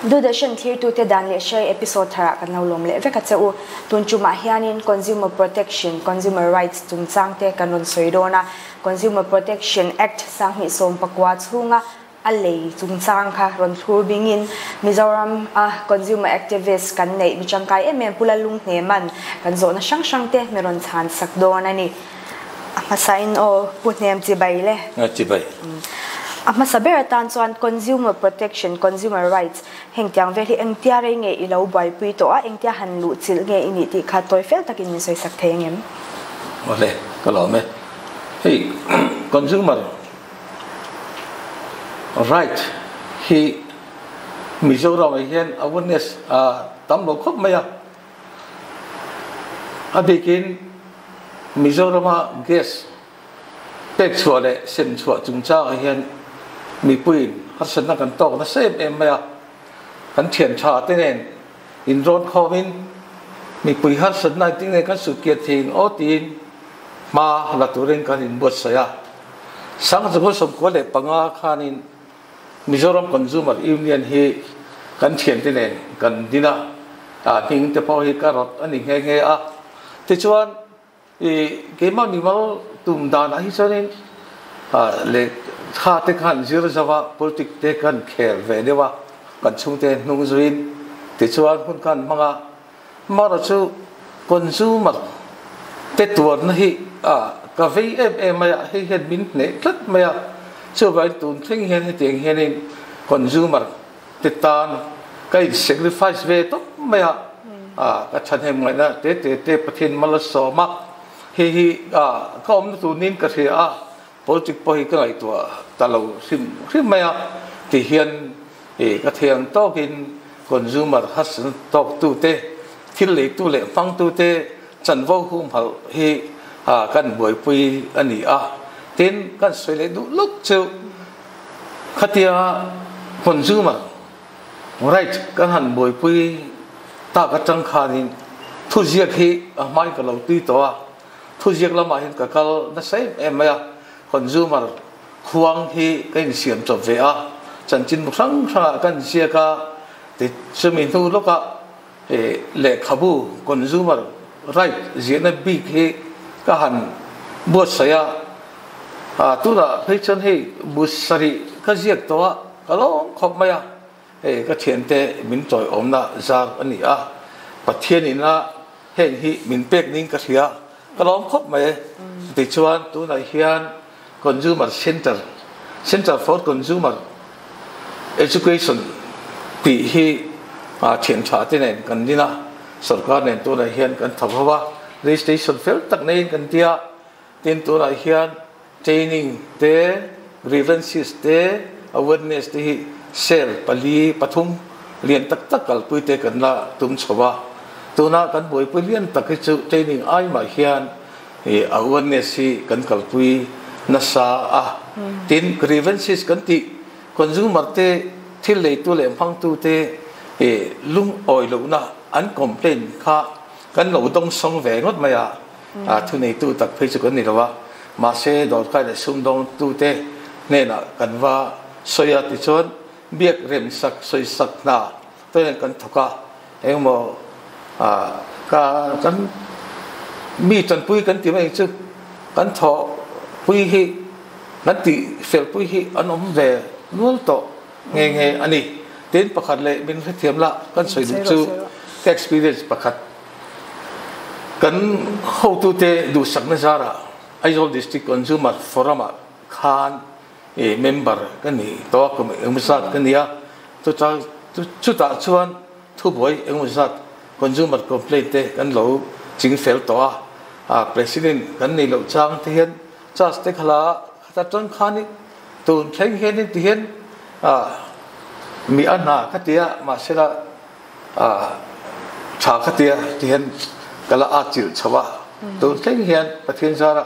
Doordarshan thlirtute dan leh hrai episode tharah kan lo lawm leh vek a che u. Tun tumah hianin Consumer Protection, Consumer Rights chungchangte kan rawn sawi dawn a. Consumer Protection Act 2019 chhunga a lei chungchang kha rawn thlur bingin Mizoram a Consumer Activist kan neih mi tangkai em em Pu Lalunghneman kan zawhna hrang hrang te mi rawn chhan sak dawn a ni. A hmasain aw Pu Hnem chibai le. A chibai. A hmasa ber atan chuan Consumer Protection, Consumer Rights heng tiang vel hi engtia rei nge i lo buaipui tawh a, engtia han luh chilh nge i nih tih kha tawi fel takin min sawi sak thei ang em? Awle, ka lawm e. Hei Consumer Right hi Mizoram ah hian awareness a tam lo khawp mai a. A bikin Mizorama gas pek chhuah leh sem chhuah chungchangah hian mipuiin harsatna kan tawk nasa em em mai a. Kan thian tha te nen inrawn khawmin mipui harsatna engtin nge kan sutkiat thei aw tiin hma la turin kan inbuatsaih a. 1995 khanin Mizoram Consumer Union hi kan thiante nen kan din a, a hming te pawh hi ka rawt a ni nghe nghe a. Tichuan, i keimah mimal tum danah hi chuanin lehkha te khan zir zauh a, politic te kan khel ve deuh a, kan chhungte hnung zuiin tichuan hun khan hmang a. Amaherawhchu chu consumer te tuarna hi ka vei em em mai a, hei hian min hneh tlat mai a, chuvangin tun thleng hian hetiang hianin consumer te tan ka in sacrifice ve tawp mai a, ka thahnem ngaihna te te te Pathian mal a sawm a, hei hi ka awmna tur niin ka hria a, politic pawh hi ka ngaihtuah ta lo hrim hrim mai a, tihian ka thiang tawkin consumer harsatna tawktute, thil leitu leh hmangtute chanvo humhalh hi kan buaipui a ni a. Tin, kan sawi leh duh lawk chu khatia consumer right kan han buaipui tak atang khanin thuziak hi a hmain ka lo tui tawh a, thuziak lamah hian ka kal nasa em em mai a, consumer Khuang hi ka insiam chawp ve a, chanchinbu hrang hrangah ka inziak a, ti chumi hnu lawkah lehkhabu consumer right ziahna bik hi ka han buatsaih a, a tunah phei chuan hei bu sarih ka ziak tawh a, ka lawm khawp mai a, hei ka thiante min tawiawmna zar a ni a, Pathian ina heng hi min pek ning ka hria, ka lawm khawp mai e, tichuan tunah hian Consumer Centre, Centre for Consumer Education tih hi thian tha te nen kan din a, sorkar nen tunah hian kan thawk ho a, registration fel tak neiin kan ti a, tin tunah hian training te, grievances te, awareness te hi cell pali pathum lian tak tak kalpui te kan la tum chho a, tuna kan buaipui lian tak hi chu training ai mah hian I awareness hi kan kalpui nasa a, tin grievances kan tih consumer te thil leitu leh hmangtu te lungawi lohna an complaint kha kan lo dawngsawng ve ngawt mai a, thuneitu tak phei chu kan ni lo a, mahse dawrkai leh sumdawngtu te hnenah kan va sawi a tichuan biak remsak sawisak hna Chuan kan thawk a, engemaw ka kan mi tanpui kan ti mai chu kan thawh pui hi kan tih fel pui hi an awm ve nual tawh nghe nghe a ni. Tin pakhat leh min hrethiam lah kan sawi duh chu ka experience pakhat kan hotute duhsakna zarah Aizawl District Consumer Forum ah khan I member ka ni tawh a, kum engemaw zat ka ni a, chuta chutah chuan thubuai engemaw zat consumer complaint te kan lo ching fel tawh a, a president kan nei loh chang te hian charge te kha la khata tang khan i tun thleng hian in ti hian a mi a hna ka ti a, mahsela a tha ka ti a ti hian ka la at chilh chho a, tun thleng hian Pathian zara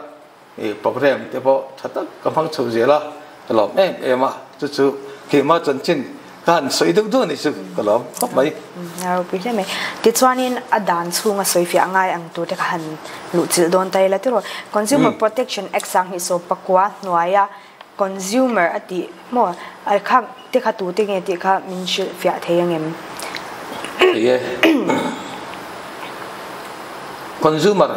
I program te pawh tha tak ka hmang chho zel a, ka lawm em em a, chu chu keimah chanchin ka han sawi deuh deuh a ni chu ka lawm khawp mai. A ropui hle mai. Tichuanin a dan chhunga sawi fiah ngai ang tur te kha han luh chilh dawn ta ila tiraw. Consumer Protection Act 2019 hnuaia consumer a tih maw a kha. te kha tu te nge tih kha min hrilh fiah thei angem? Thei e. Consumer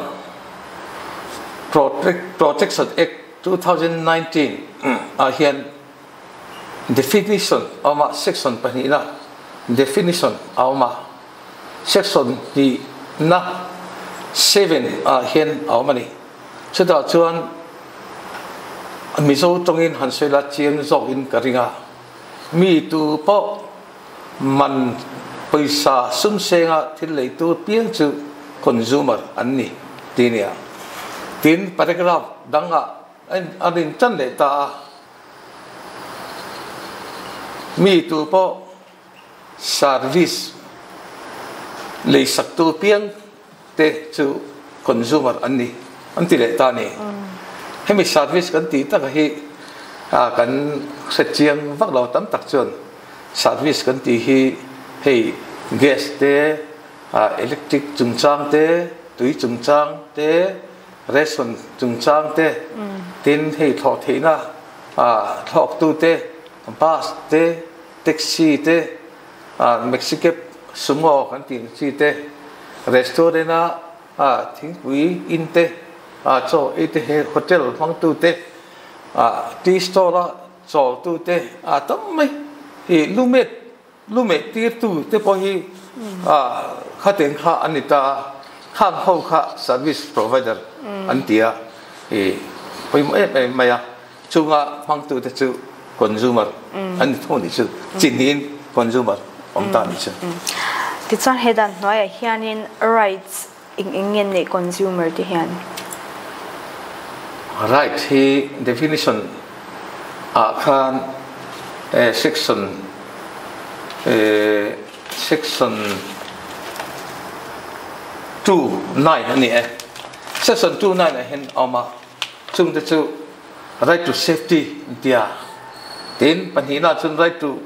Protection Act 2019 ah hian definition a awm a, section pahnihna definition a awm a, section hnihna seven ah hian a awm a ni. Chutah chuan Mizo tawngin han sawi la chiang zawkin ka ring a, mi tu pawh man pawisa sum senga thil leitu piang chu consumer an ni ti nia. Tin, paragraph dangah an intan leh ta a, mi tu pawh service leisaktu piang te chu consumer an ni an ti leh ta a ni. Hemi service kan tih taka hi kan hre chiang vak lo tam tak chuan service kan tih hi hei gas te, electric chungchang te, tui chungchang te, ration chungchang te, tin hei thlawh theihna thlawktu te, bus te, taxi te, Maxi-cab sumo kan tih ang chi te, restaurant a thingpui in te, chaw ei te he hotel hmangtu te, tea stall a chawltu te a tam mai. I lumet lumeh tirtu te pawh hi khateng kha an ni ta a, khang ho kha service provider an ti a, i pawimawh em em mai a. Chunga hmangtu te chu consumer an ni thung a nih chu, chi hnihin consumer awm ta a nih chu. Tichuan he dan hnuaiah hianin rights eng eng nge neih consumer te hian? Right hi definition ah khan section section 29 a ni e. Section 29 ah hian a awm a. Chungte chu right to safety an ti a, tin pahnihna chuan right to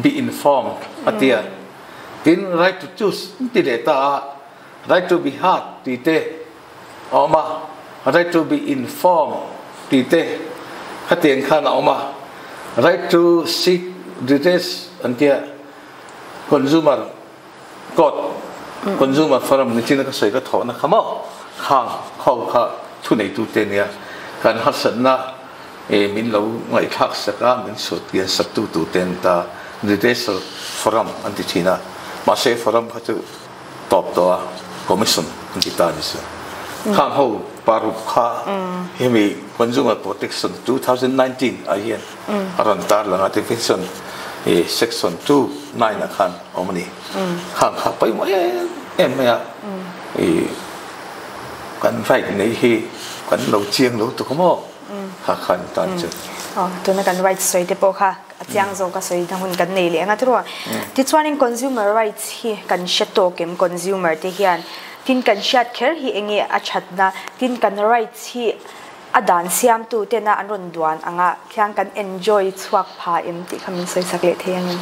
be informed a ti a, tin right to choose an ti leh ta a, right to be heard tih te a awm a, right to be informed tih te khatiang khan a awm a, right to seek redress an ti a, consumer Court Consumer Forum nichin a ka sawi ka thawhna kha maw khang ho kha thuneitu te nia kan harsatna min lo ngaihthlak sak a min sut kian sak tu tu te an ta Redressal Forum an ti thin a mahse forum kha chu tawp tawh a Commission an ti ta a ni chu khang ho paruk kha hemi Consumer Protection 2019 ah hian a rawn tar lang a Division Section 2 9 ah khan awm a ni. Khang kha pawimawh em em mai a, i kan right nei hi kan lo chiang lo tuk a maw kha khan tan chu. Aw tuna kan rights sawi te pawh kha a chiang zawk a sawi na hun kan nei leh ang a tiraw. Tichuanin consumer rights hi kan hre tawk em consumer te hian tin kan hriat kher hi enge a thatna tin kan rights hi a dan siamtu tena an rawn duan anga khian kan enjoy chhuak pha em tih kha min sawi sak leh thei angin.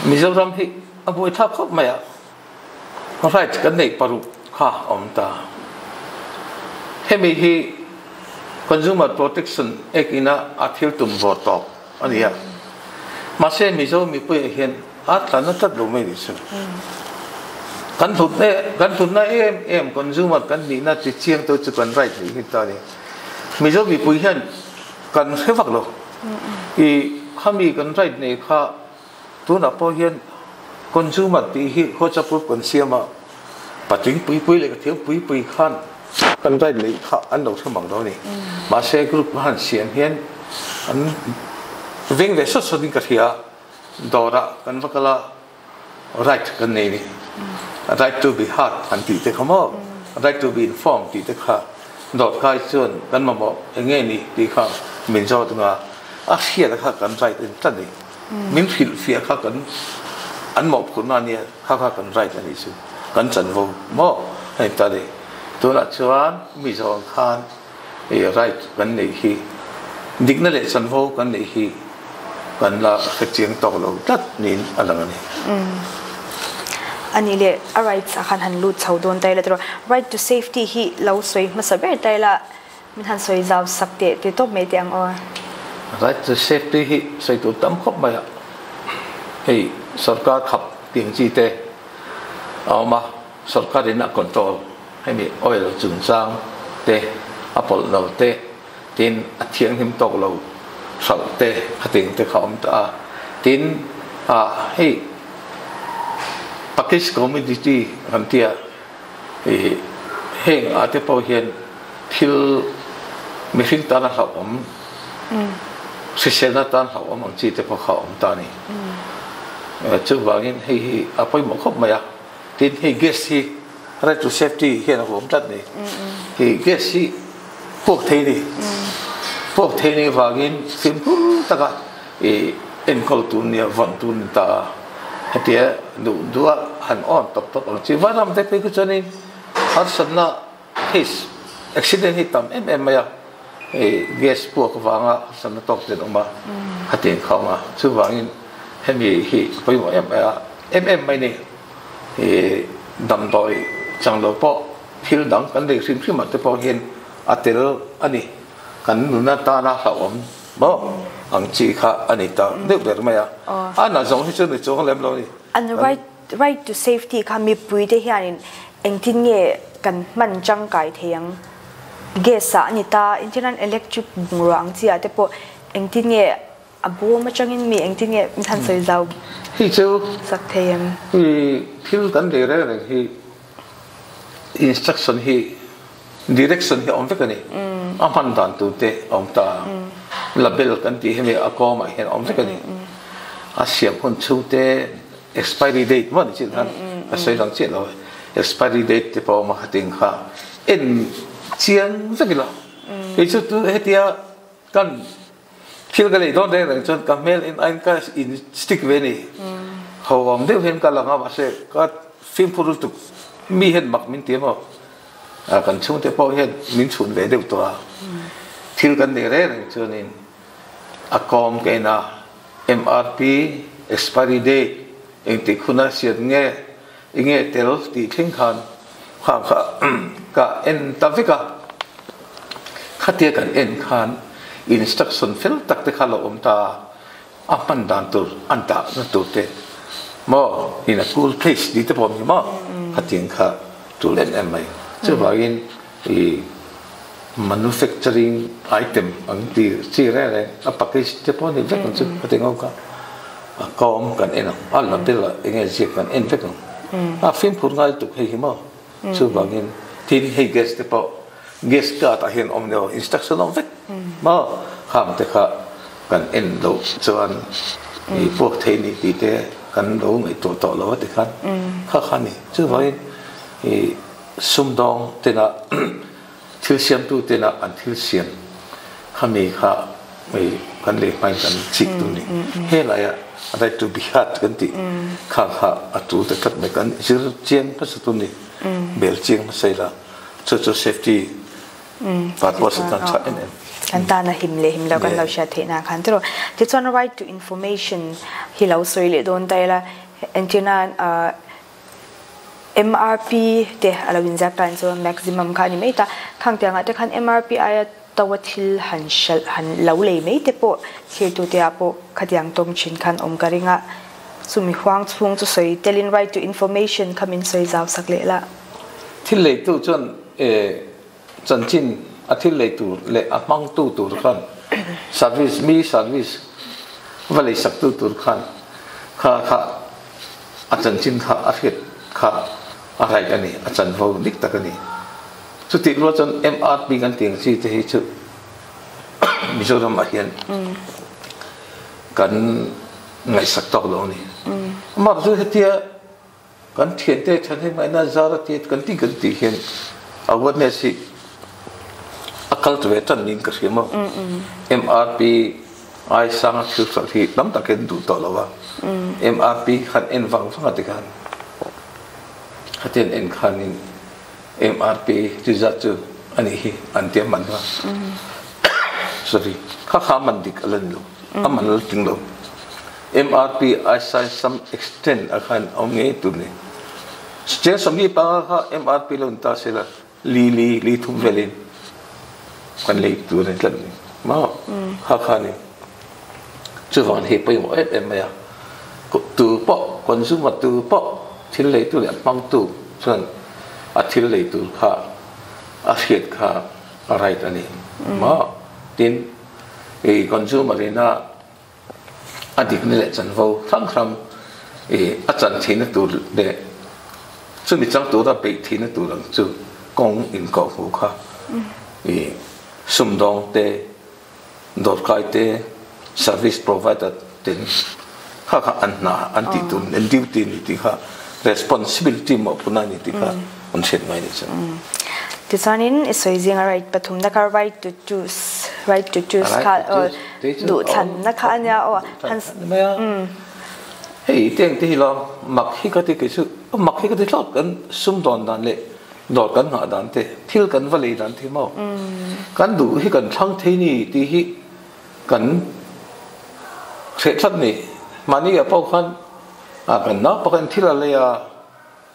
Mizoram hi a buai thlak khawp mai a, right kan neih paruk kha a awm ta. Hemi hi Consumer Protection Act ina a thil tum vawr tawp a ni a. Mahse Mizo mipuiah hian a tlan a tlat lo mai nih chu. Kan hlut kan hlutna em em consumer kan nihna ti chiang tu chu kan right nih hi ta a ni. Mizo mipui hian kan hre vak lo. I khami kan right nei kha tunah pawh hian consumer tih hi WhatsApp group kan siam a, patling pui pui leh ka thiam pui pui khan kan right leh kha an lo hre mang lo a ni. Mahse group han siam hian an veng ve sawt sawt in ka hria a, dawrah kan va kal a, right kan nei ni. Right to be heard han tih te kha maw, right to be informed tih te kha dawt kai chuan kan mamawh eng nge ni tih kha min zawt anga a hriat kha kan right a ni tlat a ni. Min hrilh fiah kha kan an mawhphurhna a nia kha kha kan right a nih chu kan chanvo maw hei ta ni. Tunah chuan mi zawng khan i right kan neih hi dikna leh chanvo kan neih hi kan la hre chiang tawk lo tlat niin a lang a ni. A nih leh a rights ah khan han lut chho dawn ta ila tiraw right to safety hi lo sawi hmasa ber ta ila min han sawi zau sak teh teh tawp mai teh ang aw. Right to safety hi sawi tur tam khawp mai a, hei sorkar khap tih ang chi te a awm a, sorkar in a control hemi oil chungchang te a pawlh lo te tin a thianghlim tawk lo hralh te khating te kha a awm ta a, tin ah hei package commodity kan tia ih heng ah te pawh hian thil mihring tana hlauhawm hriselna tan hlauhawm ang chi te pawh kha a awm ta a ni. Chuvangin hei hi a pawimawh khawp mai a, tin hei gas hi right to safety hian a huam tlat a ni. Hei gas hi puak thei a ni, puak thei a nih vangin fimkhur taka ih enkawl tur nia vawn tur a ni ta a, hetia duh duh a han on tawp tawp ang chi. Vanram te phei khu chuanin harsatna Case accident hi tam em em mai a, hei gas puak avanga harsatna tawk ten awm a, khatiang kha awm a, chuvangin hemi hi a pawimawh em mai a, em em mai ni, ih damdawi chang lo pawh thil dang kan lei hrim hrim ah te pawh hian a tel a ni, kan nuna tana hlauhawm maw ang chi kha a ni ta deuh ber mai a, a na zawng hi chu ni chuang lem lo a ni. An right Right to safety kha mipui te hianin engtin nge kan hman tangkai thei ang? Gas ah a ni ta, engtin an electric bungrua ang chi ah te pawh engtin nge a bawm atangin mi engtin nge min han sawi zau Hei chu sak thei em? I thil kan lei reng reng hi instruction hi direction hi a awm vek a ni. A hman dan tur te a awm ta a, label kan tih hemi a kawmah hian a awm vek a ni. A siam hun chhung te Expiry date maw ni chin khan ka sawi lang chiah lo e. Expiry date te pawh a awm a khatin kha en chiang vek ila. Kei chu tu hetia kan thil ka lei dawn reng reng chuan ka hmel en aiin ka in stick ve a ni. Ho awm deuh hian ka lang a mahse ka fimkhur lutuk mi hian mak min ti a maw. Kan chhungte pawh hian min chhun ve deuh tawh a. Thil kan nei reng reng chuanin a kawm ka en a. MRP, expiry date, engtik huna hriat nge, i nge tel tih thleng khan kha kha ka en ta vek a. Khatia kan en khan instruction fel tak te kha lo awm ta a, a hman dan tur, an dahna tur te maw, in a cool place tih te pawh awm hi maw, khatiang kha tul em em mai. Chuvangin i Manufacturing item ang ti chi reng reng a package te pawh a ni vek ang chu ka ti ngawk a, a kawm kan en ang, a label ah eng nge ziak kan en vek ang, a fimkhur ngai tuk hei hi maw, chuvangin tin hei gas te pawh gas card ah hian awm leh instruction a awm vek maw, khang te kha kan en loh chuan i puak thei ni tih te kan lo ngaihtuah tawh lo a ti khan kha kha a ni, chuvangin i sumdawng tena thil siamtu tena an thil siam khami kha hei kan lei hmain kan chik tur ni. Helai ah right to be heard kan tih kha kha a tul ta tlat mai kan zir chiang hmasa tur ni, bel chiang hmasa ila chu chu safety purpose atan tha em em. Kan tan a him leh him lo kan lo hriat theih nan khan tiraw. Tichuan right to information hi lo sawi leh dawn ta ila entirna MRP te a lo inziak tan chuan maximum kha a ni mai ta. Khang tiangah te khan MRP aia to a thil han hralh han lo lei mai te pawh thirtute ah pawh khatiang tawng thin khan awm ka ring a. Chumi huang chhung chu sawi telin right to information kha min sawi zau sak leh la. Thil leitu chuan chanchin a thil lei tur leh a hmangtu tur khan service mi service va lei saktu tur khan kha kha a chanchin kha a hriat kha a right a ni a chanvo dik tak a ni chutih rual chuan MRP kan tih ang chi te hi chu Mizoram ah hian kan ngaihsak tawk lo a ni amah chu hetia Kan thiante thahnemngaihna zar a ti kan tih kan tih hian awareness hi a kal ta ve tan niin ka hria maw. MRP ai sanga thil hralh hi tam tak hian duh tawh lo a. MRP khan en vang vang a ti khan khatiang en khanin MRP chu zat chu a nih hi an tia man kha. Sorry, kha kha man dik a la ni lo, a man la tling lo. MRP ai sai some extent a khan awm ngei tur ni. Cheng 25 kha MRP lo ni ta se la li li li thum velin kan lei tur a ni tlat ni. Maw? Kha kha ni. Chuvang hi pawimawh em em mai a. Tu pawh, consumer tu pawh thil leitu leh a hmangtu chuan a thil lei tur kha a hriat kha a right a ni maw? Tin, i consumer ina a dikna leh chanvo hrang hrang i a chan theihna tur leh chumi chang tura beih theihna tur ang chu kawng inkawhhmuh kha i sumdawng te dawrkai te service provider ten kha kha an hna an tih tur an duty a ni tih kha responsibility mawhphurhna a ni tih kha an hriat ngai a ni chuan. Tichuanin i sawi zinga right pathumna kha right to choose right to choose kha duhthlanna kha a nia aw han Hei teng te hi lo mak hi ka ti kei chu mak hi ka ti thlawt kan sumdawn dan leh Dawr kan nghah dan te, thil kan va lei dan te maw? Kan duh hi kan thlang thei ni tih hi kan hreh tlat ni. Mahni ah pawh khan ah kan nau pakhat in thil a lei a,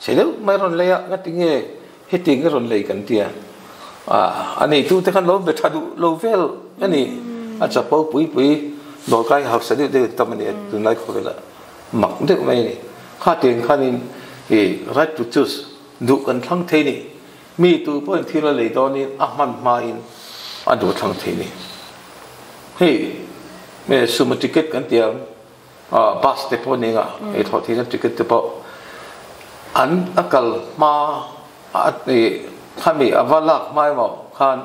chhe deuh mai rawn lei a, ngati nge heti nge rawn lei kan tia. Ah a neitu te khan lo be tha duh lo vel a ni. A chapo pui pui dawr kai hausa deuh deuh in tam a ni a tunlai khawvelah mak deuh mai a ni. Kha tiang khanin i right to choose Duh kan thlang thei ni. Mi tu pawhin thil a lei dawnin a hman hmain a duh thlang thei ni. Hei me sumo ticket kan ti ang, bus te pawh ning a, hei thawh theihna ticket te pawh an a kal hma a khami a va lak hma emaw khan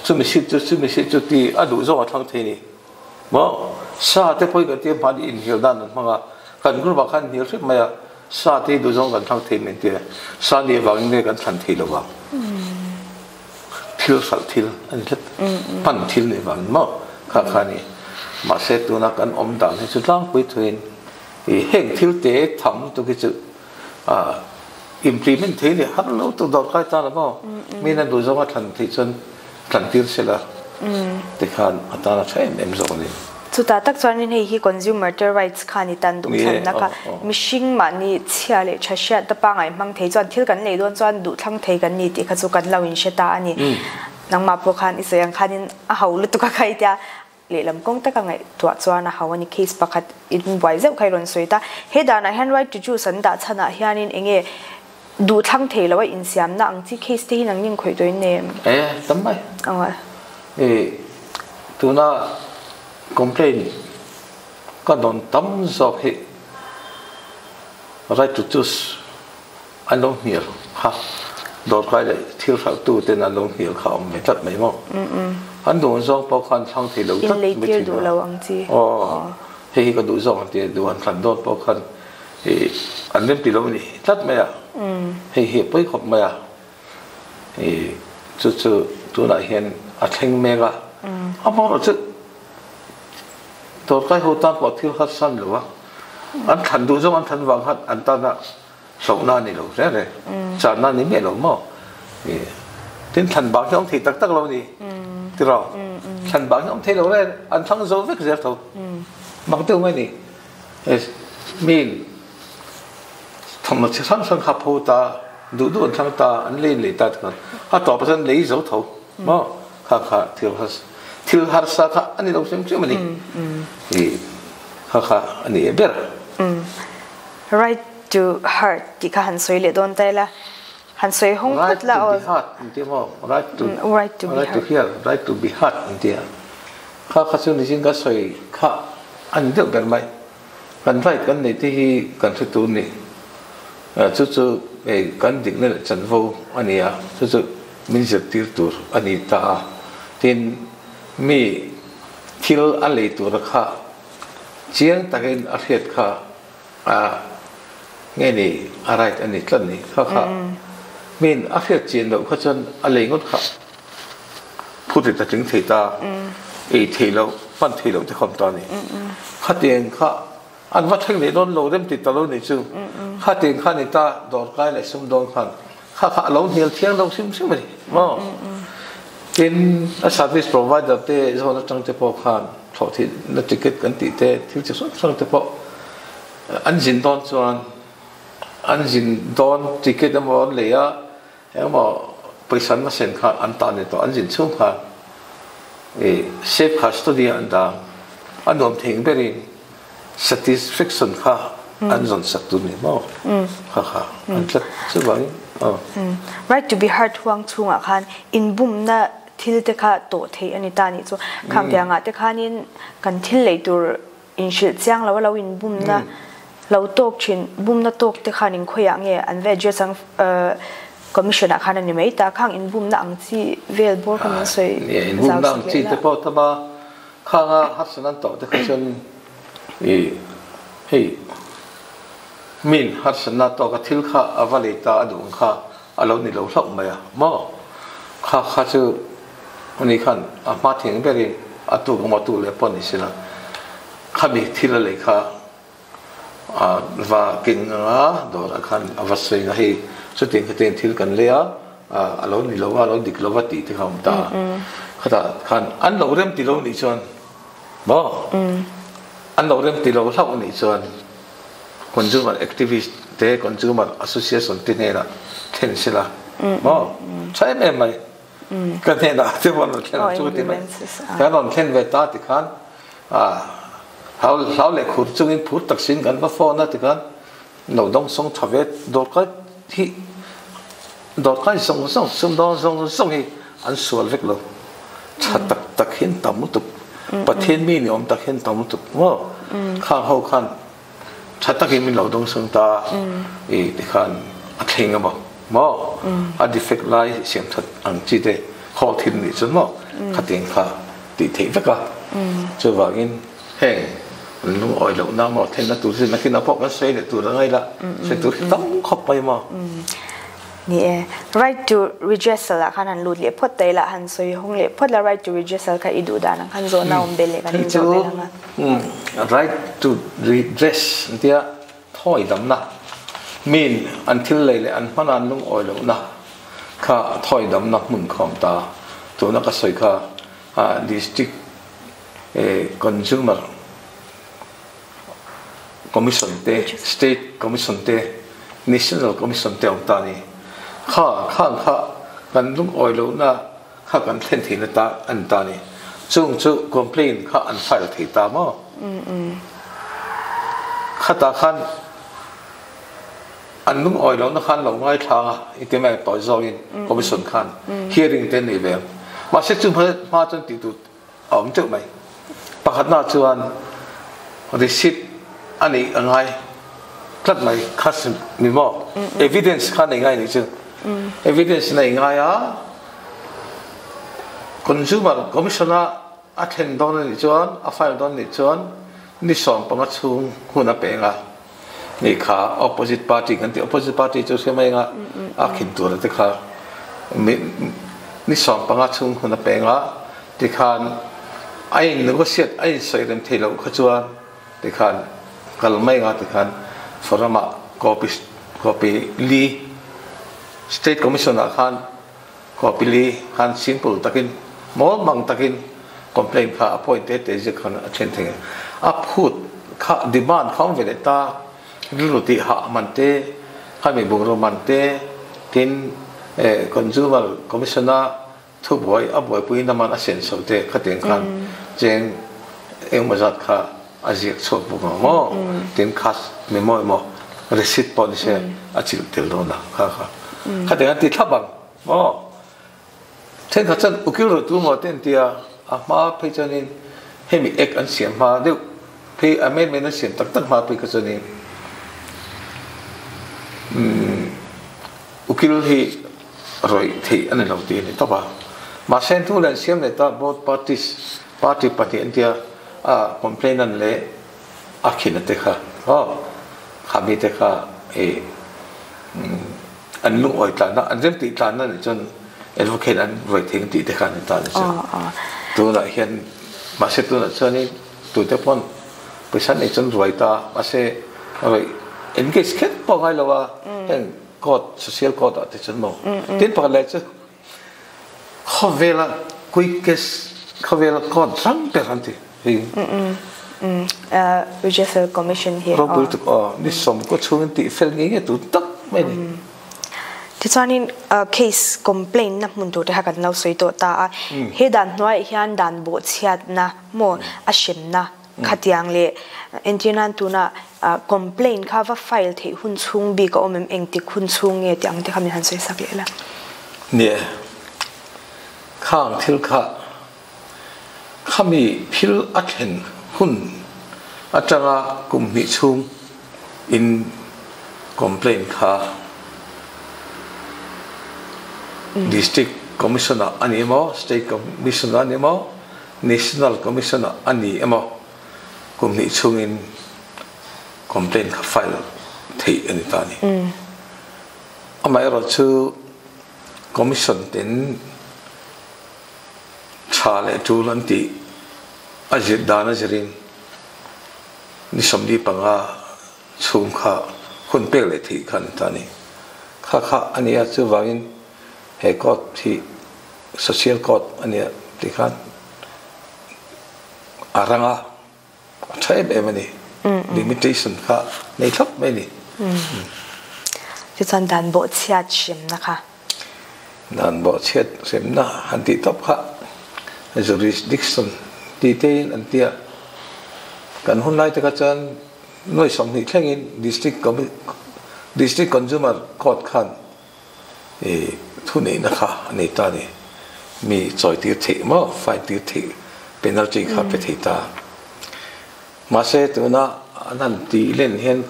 chumi seat chu chumi seat chu ti a duh zawng a thlang thei ni. Maw sa te pawhin kan ti a hmani inhnial dan an hmang a, kan group ah khan hnial hrep mai a. Sa te duh zawng kan thlang thei men tia sa nih avangin nge kan thlan thei lo vang? Thil hralh thil a ni tlat. Hman thil nih vangin maw kha kha a ni. Mahse tuna kan awm dan hi chu tlangpui thuin i heng thil te tham lutuk hi chu implement thei leh har lo tuk dawrkai tan a maw? Miin a duh zawng a thlan theih chuan thlan tir sela tikhan a tan a tha em em zawk a ni. Chutah tak chuanin hei hi consumer te rights kha ni tan duh thlanna kha mihring mahni chhia leh tha hriat te pangai hmang thei chuan thil kan lei dawn chuan duh thlang thei kan ni tih kha chu kan lo inhre ta a ni. Nangmah pawh khan i sawi ang khanin a ho lutuk a kha i tia lehlam kawng taka ngaihtuah chuan a ho a ni. Case pakhat in buai zeuh kha i rawn sawi ta. He danah hian right to choose an dah chhanah hianin enge Duh thlang thei lo a insiamna ang chi case te hi nang ning khawih tawhin nei em? E, tam mai. Aw. E, tuna complaint ka dawn tam zawk hi right to choose an lo hnial kha dawrkai leh thil hralh tu ten an lo hnial kha a awm ve tlat mai maw? An duh zawng pawh khan thlang thei lo tlat mai thin a. Inleitir duh lo ang chi. Aw, hei hi ka duh zawk ang tia duh an thlan dawn pawh khan I an rem ti lo a ni tlat mai a, hei hi a pawi khawp mai a, i chu chu tunah hian a thleng mek a, amaherawh chu dawrkai ho tan pawh thil harsa a ni lo a, an thlan duh zawng an thlan vang khan an tana hlauhna a ni lo reng reng, channa a ni miah lo maw, i tin thlan bang hi a awm thei tak tak lo a ni tiraw, thlan bang hi a awm thei lo reng an thlang zo vek zel tho, mak deuh mai a ni. Min thawmhnaw chi hrang hrang kha pho ta, duh duh an thlang ta, an lei lei ta tikhan a tawp ah chuan lei zo tho maw kha kha thil thil harsa kha a ni lo hrim hrim a ni i kha kha a ni ber. Right to heart tih kha han sawi leh dawn ta ila, han sawi hawng phawt la aw. Right to be heart an ti maw? Right to right to be right to hear, right to be heard an ti a. Kha kha chu nichin ka sawi kha a ni deuh ber mai. Kan right kan nei te hi kan hre tur ni. Chu chu hei kan dikna leh chanvo a ni a, chu chu min zirtir tur a ni ta a. Tin, mi thil a lei tura kha chiang takin a hriat kha a nge ni a right a ni tlat ni. Kha kha min a hriat chian loh kha chuan a lei ngawt kha. Phut ta tling thei ta, ei thei lo, hman thei lo te khawm ta a ni. Khatiang kha an va thleng leh dawn lo rem ti ta lo ni chu. Khatiang kha ni ta dawrkai leh sumdawn khan kha kha a lo hnial thiang lo hrim hrim a ni maw. Tin, a service provider te zawn atang te pawh khan thlawh theihna ticket kan tih te thil chi hrang hrang te pawh an zin dawn chuan an zin dawn ticket emaw an lei a, Engmaw pawisa an va sen kha an ta ni tawh, an zin chhung khan i safe custody ah an dah ang. A nuam thei ang berin satisfaction kha an zawn sak tur ni maw? Kha kha an tlat chuvangin aw. Right to be heard huang chhungah khan inbumna thil te kha tawh theih a ni ta nih chu. Khang tiangah te khanin kan thil lei tur inhrilh chiang lo a lo inbumna lo tawk thin, bumna tawk te khan inkhawiah nge an va address ang commission ah khan a ni mai ta. Khang inbumna ang chi vel bawr kha min sawi zau sak leh la. Te pawh tam a, khanga harsatna an tawh te kha chuan i hei min harsatna tawk a thil kha a va lei ta a duh ang kha a lo ni lo hlauh mai a maw? Kha kha chu ani khan a hma thing berin a tuk emaw a tuk leh pawh ni sela khami thil a lei kha a va ken anga dawrah khan a va sawi a hei chutiang khatiang thil kan lei a a lo ni lo a a lo dik lo a tih te kha a awm ta a khatah khan an lo rem ti lo nih chuan maw an lo rem ti lo hlauh nih chuan Consumer activist te consumer association te hnenah thlen sela maw tha em em mai ka hnenah te pawh an rawn thlen ang chu ka ti mai kan rawn thlen ve ta tikhan hlau hlau leh khur chungin phur tak sin kan va phone a tikhan lo dawng sawng tha ve dawrkai hi dawrkai zawng zawng sumdawng zawng zawng hi an sual vek lo tha tak tak hian tam lutuk Pathian mi ni awm tak hian tam lutuk maw khang ho khan tha takin min lo dawng sung ta i tikhan a thleng emaw maw a defect lai siam that ang chi te khawl thil nih chuan maw khatiang kha tih theih vek a chuvangin heng an lungawi lohna maw thenna tur chu nakinah pawh kan sawi leh tur a ngai la sawi tur hi tam khawp mai maw. Ni e, right to redressal ah khan han lut leh phawt ta ila, han sawi hawng leh phawt la, right to redressal kha i duh dan ang khan zawhna awm belh leh kan inzawh belh ang a. Right to redress an tia thawi damna, min an thil lei leh an hman an lungawi lohna kha thawi damna hmun kha awm ta. Tuna ka sawi kha district consumer Commission te, State Commission te, National Commission te a awm ta a ni. Kha khang kha kan lungawi lohna kha kan thlen theihna ta a ni ta a ni. Chung chu complaint kha an file thei ta maw? Khatah khan an lungawi lohna khan lo ngaithla ang a, i ti mai tawi zawngin Commission khan hearing te an nei ve ang. Mahse chu hma chuan tih tur a awm teuh mai. Pakhatna chuan receipt a neih a ngai tlat mai kha ni maw? Evidence kha nei ngai nih chu. Evidence nei ngai a Consumer Commission a a thlen dawn a nih chuan a file dawn a nih chuan ni 15 chhung hun a peng a ni kha opposite party kan tih opposite party chu hria mai anga a khin tur te kha ni 15 chhung hun a peng a tikhan a in negotiate a in sawi rem thei loh kha chuan tikhan kal mai anga tikhan forum ah copy copy li state commission ah khan copy li khan simple takin mawl mang takin complaint kha a point te te ziak khan a then thei a phut kha demand kha awm ve leh ta rilru tih hah man te khami bungraw man te tin consumer commission a Thubuai a buaipui naman a sen chho te khatiang khan cheng engemaw zat kha a ziak chhuak bawk ang maw? Tin kha mi maw emaw receipt pawh ni se a chilh tel dawn a kha kha khatiang an ti thlap ang maw? Thenkhat chuan ukil rawh tu maw te an ti a, a hma phei chuanin hemi act an siam hma deuh phei amendment an siam tak tak hma phei kha chuanin ukil hi rawih theih a ni lo tih a ni tawp a. Mahse hnu leh an siam leh ta both parties party pahnih an tia a complainant leh a khina te kha aw kha mi te kha i an lungawi tlanna an rem tih tlanna nih chuan advocate an rawih thei ang tih te kha an ni ta a ni chu. Tunah hian mahse tunah chuanin tute pawn pawisa nei chuan ruai ta mahse rawih engage kher pawh a ngai lo a heng Court, social court ah te chuan maw? Tin pakhat leh chu khawvela quickest khawvela court hrang ber an ti hi. Judicial Commission hi. Ropui tuk aw ni 90 chhungin tih fel ngei ngei tur tak mai ni. Tichuanin case complaint na hmun tur te kha kan lo sawi tawh ta a. He dan hnuaiah hian dan bawhchhiatna maw a hremna. Khatiang leh entirnan tuna complaint kha va file theih hun chhung bik a awm em, engtik hun chhung nge tih ang te kha min han sawi sak leh la. Nie, khang thil kha khami thil a thlen hun atanga kum hnih chhung in complaint kha District Commission ah a ni emaw, State Commission ah a ni emaw, National Commission ah a ni emaw kum hnih chhungin complaint kha file theih a ni ta a ni. Amaherawhchu Commission ten tha leh tul an tih a zir dan a zirin ni 45 chhung kha hun pek leh theih kha a ni ta a ni. Kha kha a ni a, chuvangin he court hi Social court a nia tih khan a rang a, a tha em em a ni. Limitation kha nei thlap mai a ni. Tichuan dan bawhchhiat hremna kha. Dan bawhchhiat hremna han tih tawp kha jurisdiction tih tein an ti a. Kan hun lai te kha chuan nuai 20 thlengin District District Consumer Court khan I thuneihna kha a nei ta a ni. Mi chawitir theih maw, fine tir theih, penalty kha pe thei ta. Mahse tuna an han tih len hian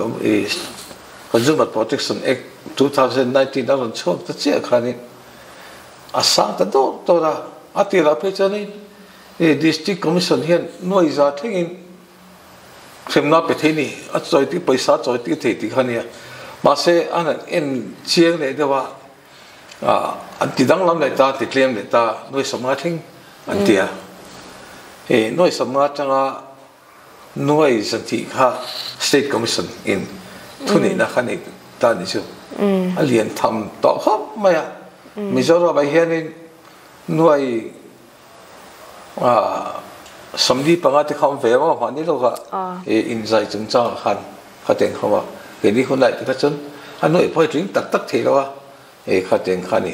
Consumer Protection Act 2019 a rawn chhuak ta chiah khanin a sang ta dawr dawr a. A tirah phei chuanin District Commission hian nuai za thlengin Hremna pe thei ni, a chawi tir pawisa a chawi tir thei tih kha a nia. Mahse an han en chiang leh deuh a, ah an ti danglam leh ta, ti tlem leh ta, nuai 50 thleng an ti a. Hei nuai 50 atanga nuai 200 kha State Commission in thuneihna kha nei ta ni chu. A lian tham tawh khawp mai a. Mizoram ah hianin nuai 45 te kha awm ve emaw mahni lawk ah inzai chungchang ah khan kha teng ho a keini hun lai te kha chuan a nuaih pawh hi tling tak tak thei lo a hei kha teng kha a ni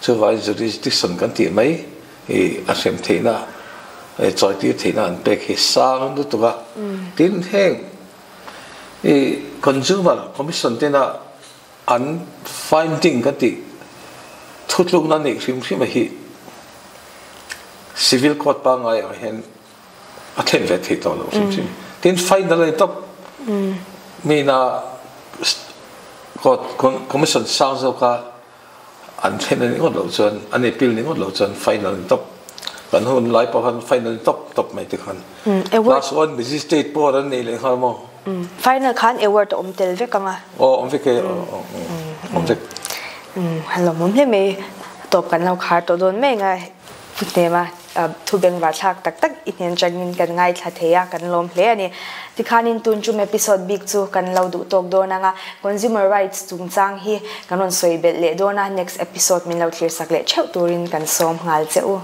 chuvangin jurisdiction kan tih mai hi a hrem theihna chawi tir theihna an pek hi sang lutuk a tin heng i consumer commission tena An finding kan tih thutlukna neih hrim hrim a hi civil court pangngai ah hian a thlen ve thei tawh lo hrim hrim. Tin final a ni tawp. Mina court commission sang zawka an thlen a ni ngawt loh chuan an appeal ni ngawt loh chuan final a ni tawp. Kan hun lai pawh khan final ni tawp tawp mai te khan. Class one magistrate pawh an nei leh nghal maw? Final khan award a awm tel vek ang a. Aw awm vek e awm vek. Hello mawm hle mai tawp kan lo khar tawh dawn mai anga hnem a thu bengvar thlak tak tak i hnen changin kan ngaithla thei a kan lawm hle a ni. Tikhanin tun tum episode bik chu kan lo duh tawk dawn anga consumer rights chungchang hi kan rawn sawi belh leh dawn a next episode min lo thlir sak leh theuh turin kan sawm nghal che u.